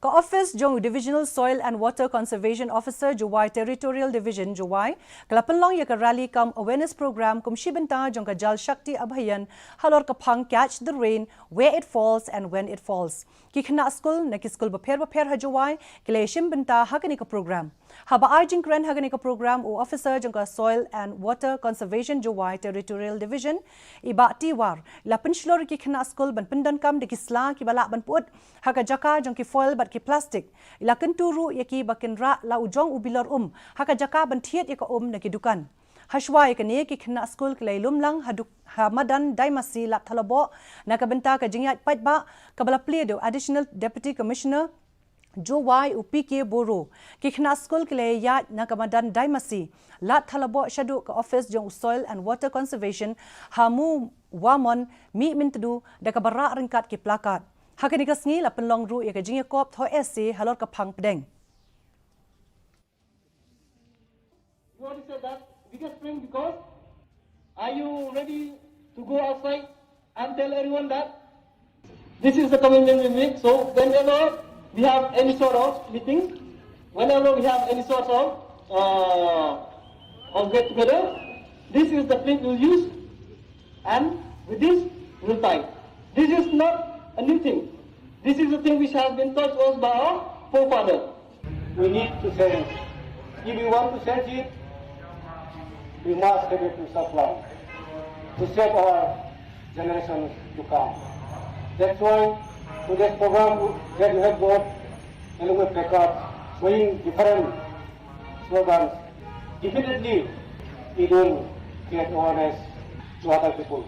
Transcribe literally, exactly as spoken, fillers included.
Ka office jong u Divisional Soil and Water Conservation Officer Jowai Territorial Division Jowai ka la pynlong ïa ka rally cum awareness program kum shi bynta jong ka Jal Shakti Abhiyan halor ka phang Catch the Rain, Where it Falls and When it Falls. Ki khynnah skul na ki skul bapher bapher ha Jowai ki la ïashim bynta ha kane ka program. Haba ai jingkren ha kane ka program u officer jong ka Soil and Water Conservation Jowai Territorial Division, i Bah T War, i la pynshlur ïa ki khynnah skul ban pyndonkam da ki sla kiba lah ban pyut ha ka jaka jong ki foil bad ki plastik. I la kyntu ruh ïa ki ba kin rah la u jong u bilor um ha ka jaka ban thied ïa ka um na ki dukan. Hashwa ïa kane ki khynnah skul ki la ïalum lang ha duk-, ha madan Daimasi Lad Thalaboh na ka bynta ka jingïaid paidbah kaba la plie da u Additional Deputy Commissioner Jowai u P K Boro. Ki khynnah skul ki la ïaid na ka madan Daimasi Lad Thalaboh shaduh ka office jong u Soil and Water Conservation ha Mowamon Mihmyntdu da kaba rah ryngkat ki placard. Ha kane ka sngi la pynlong ruh ïa ka jingïakop thoh essay halor ka phang pdeng. You want to say that biggest thing because are you ready to go outside and tell everyone that this is the commitment we make? So whenever we have any sort of meeting, whenever we have any sort of uh, of get together, this is the plate we'll use, and with this we'll tie. This is not a new thing. This is a thing which has been taught to us by our forefathers. We need to change. If we want to change it, we must have it to self-learn to save our generations to come. That's why today's program that you have got along with placards showing different slogans, definitely it will create awareness to other people.